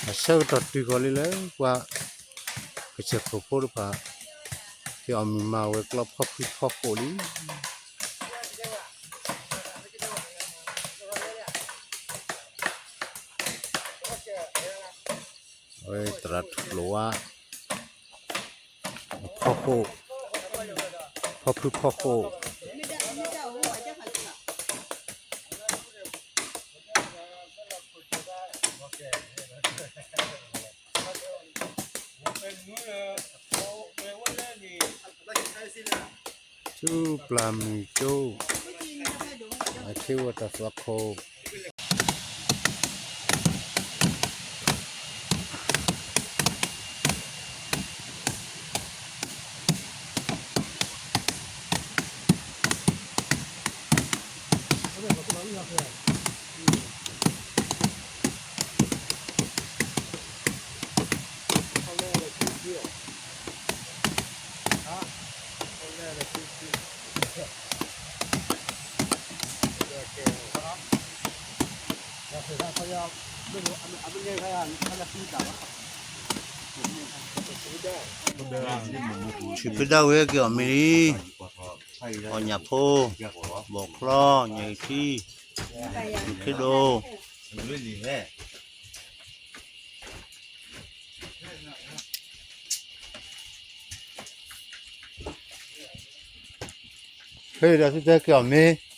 အဆၢကတီၢ်တုၤဃီၤလံလၢပှၤကစၢၢ်ခိၣ်ဖိတဖၣ် က့ၤအီၣ်မ့ၤမၤဝဲကျီဖီဖုဖီခိၣ်လံ. အဝဲသရၣ်ထူၣ်ဖျိဝါ ဖီခိၣ်, ဖီဖုဖီခိၣ်. ဆူပျၢ်မုၢ်ကၠိ, အထံဝဲတၢ်သွၣ်ခိၣ်. ဆံးဖုဒၣ်ဝဲက့ၤအီၣ်မ့ၤလံ, အီၣ်ညၣ်ဖိ, ဘီၣ်ချီ, ညၣ်အံၤထံ, မုၢ်ခ့ဒိၣ်. ဖဲဒီးသုတဲက့ၤအီၣ်မ့ၤ